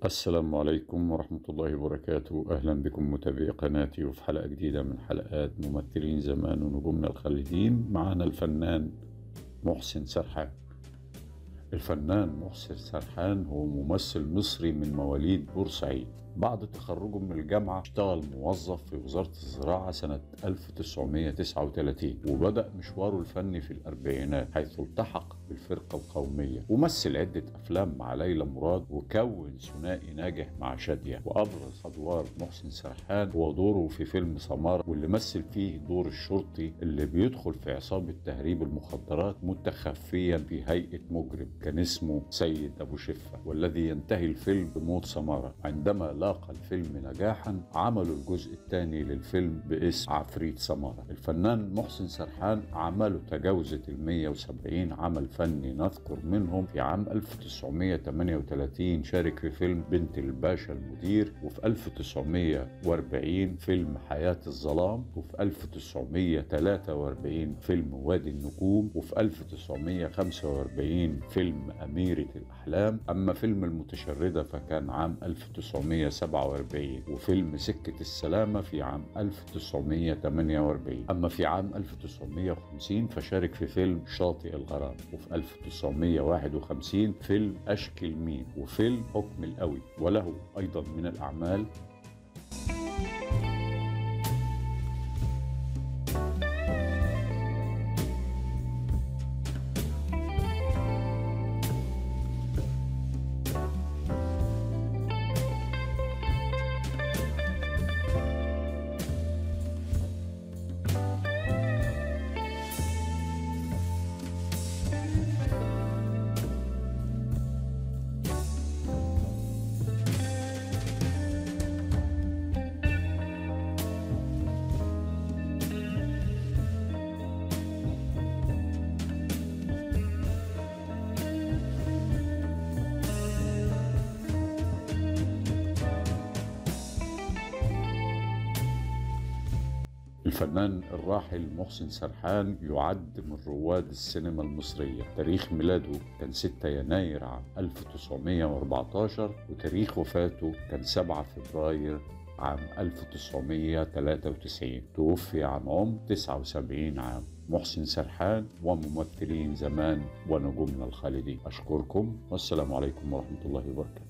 السلام عليكم ورحمة الله وبركاته. أهلا بكم متابعي قناتي، وفي حلقة جديدة من حلقات ممثلين زمان ونجومنا الخالدين. معانا الفنان محسن سرحان. الفنان محسن سرحان هو ممثل مصري من مواليد بورسعيد. بعد تخرجه من الجامعة اشتغل موظف في وزارة الزراعة سنة 1939، وبدأ مشواره الفني في الأربعينات حيث التحق بالفرقة القومية، ومثل عدة أفلام مع ليلى مراد، وكون ثنائي ناجح مع شادية. وأبرز أدوار محسن سرحان هو دوره في فيلم سمارة، واللي مثل فيه دور الشرطي اللي بيدخل في عصابة تهريب المخدرات متخفيا في هيئة مجرم كان اسمه سيد أبو شفة، والذي ينتهي الفيلم بموت سمارة. عندما لاقى الفيلم نجاحا عملوا الجزء الثاني للفيلم باسم عفريت سمارة. الفنان محسن سرحان عمله تجاوزت 170 عمل فني، نذكر منهم في عام 1938 شارك في فيلم بنت الباشا المدير، وفي 1940 فيلم حياة الظلام، وفي 1943 فيلم وادي النجوم، وفي 1945 فيلم أميرة الأحلام. أما فيلم المتشردة فكان عام 1947، وفيلم سكة السلامة في عام 1948. أما في عام 1950 فشارك في فيلم شاطئ الغرام، وفي 1951 فيلم أشكي المين، وفيلم حكم القوي. وله أيضا من الأعمال الفنان الراحل محسن سرحان يعد من رواد السينما المصرية. تاريخ ميلاده كان 6 يناير عام 1914، وتاريخ وفاته كان 7 فبراير عام 1993. توفي عن عمر 79 عام. محسن سرحان وممثلين زمان ونجومنا الخالدين. أشكركم والسلام عليكم ورحمة الله وبركاته.